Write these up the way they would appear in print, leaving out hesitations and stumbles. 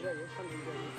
जायो सान्दुं जायो।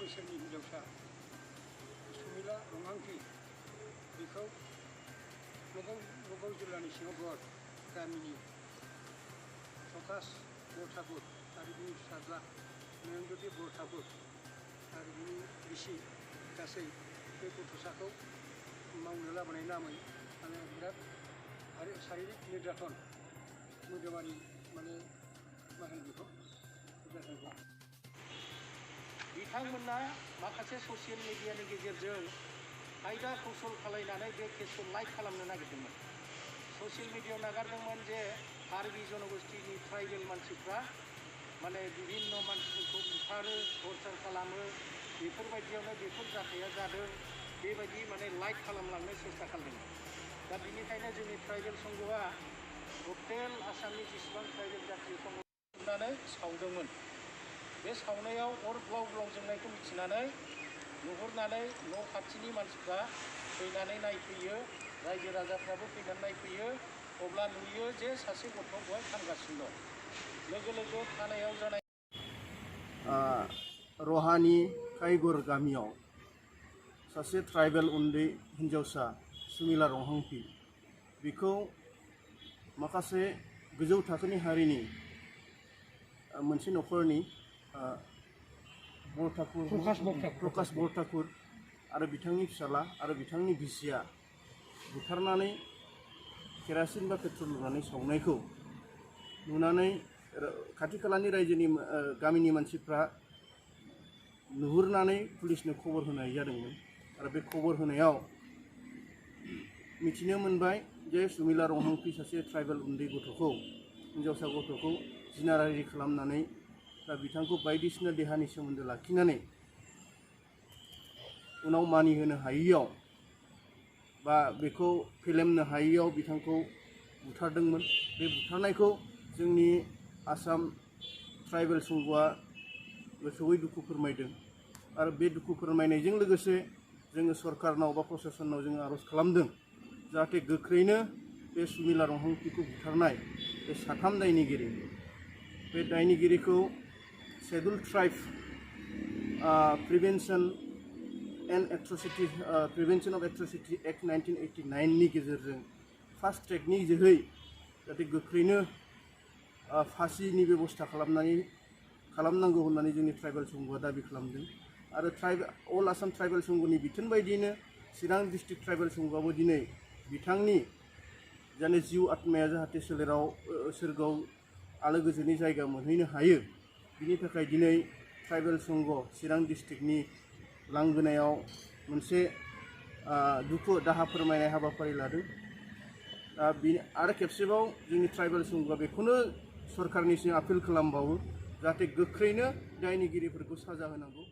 बोसोरनि हिन्जावसा सुमिला रंहांखि बेखौ नगाव जिल्लानि सिङाव गामिनि प्रकाश बर ठाकुर आरो बिनि फिसाज्ला नरेन्द्रदेव बर ठाकुर आरो बिनि बिसि गासै बे गथ'साखौ मावनो लाबोनाय नामै माने बिराद आरो शारीरिक निर्यातन मोदोमारि माने मा होनो बेखौ निर्यातनखौ बिथांमोना माखासे ससियेल मिडियानि गेजेरजों आयदा कौशल खालायनानै बे केसखौ लाइक खालामनो नागिरदोंमोन। ससियेल मिडियायाव नागारदोंमोन जे कार्बि जनगोष्ठीनि ट्राइबेल मानसिफ्रा माने बिभिन्न मानसिफोरखौ बुथारो टर्चार खालामो बेफोरबायदियावनो बेफोर जाथाया जादों बेबायदि माने लाइक खालामलांनो सेस्था खालामदोंमोन। दा बिनिखायनो जोंनि ट्राइबेल संघआ टटेल आसामनि जेसेबां ट्राइबेल जाथि संघ खुंनानै सावदोंमोन। बे सावनायाव अर ब्लाव ब्लाव जोंनायखौ मिथिनानै नुहुरनानै न' खाथिनि मानसिफ्रा फैनानै नायफैयो, रायजो राजाफ्राबो फैनानै नायफैयो। अब्ला नुयो जे सासे गथ' बेवहाय थांगासिनो दं। लोगो लोगो थानायाव जानाय रहानि काइगर गामियाव सासे ट्राइबेल उन्दै हिन्जावसा सुमिला रंहांखि बेखौ माखासे गोजौ थाखोनि हारिनि मोनसे न'खरनि प्रकाश बर ठाकुर आरो बिथांनि फिसाला आरो बिथांनि बिसिया बुथारनानै केरासिन बा पेट्रल लुनानै सावनायखौ नुनानै खाथि खालानि रायजोनि गामिनि मानसिफ्रा नुहुरनानै पुलिसनो खबर होनाय जादोंमोन। आरो बे खबर होनायाव मिथिनो मोनबाय जे सुमिला रंहांखि सासे ट्राइबेल उन्दै गथ'खौ हिन्जावसा गथ'खौ जिनाहारि खालामनानै दा बिथांखौ बायदिसिना देहानि सोमोन्दो लाखिनानै उनाव मानिहोनो हायैयाव बा बेखौ फेलेमनो हायैयाव बिथांखौ बुथारदोंमोन। बे बुथारनायखौ जोंनि आसाम ट्राइबेल संघआ गोथौयै दुखु फोरमायदों। आरो बे दुखु फोरमायनायजों लोगोसे जोङो सरकारनाव बा प्रशासनाव जोङो आर'ज खालामदों जाहाथे गोख्रैनो बे सुमिला रंहांखिखौ बुथारनाय बे साथाम दायनिगिरि बे दायनिगिरिखौ scheduled tribe prevention of atrocity act 1989 नि गेजेरजों फास्ट ट्रेकनि जोहै जाहाथे गोख्रैनो फासिनि बेबस्था खालामनांगौ होननानै जोंनि ट्राइबेल संघआ दाबि खालामदों। आरो अल आसाम ट्राइबेल संघनि बिथोन बायदियैनो चिरां डिस्ट्रिक्ट ट्राइबेल संघआबो दिनै बिथांनि जाने जिउ आत्माया जाहाथे सोरगोआव आलो गोजोननि जायगा मोनहैनो हायो बिनि थाखाय दिनै ट्राइबेल संघ चिरां डिस्ट्रिक्टनि लांगोनायाव मोनसे दुखु दाहा फोरमायनाय हाबाफारि लादों। आरो खेबसेबाव जोंनि ट्राइबेल संघआ बेखौनो सरकारनिसिम आपिल खालामबावो जाहाथे गोख्रैनो दायनिगिरिफोरखौ साजा होनांगौ।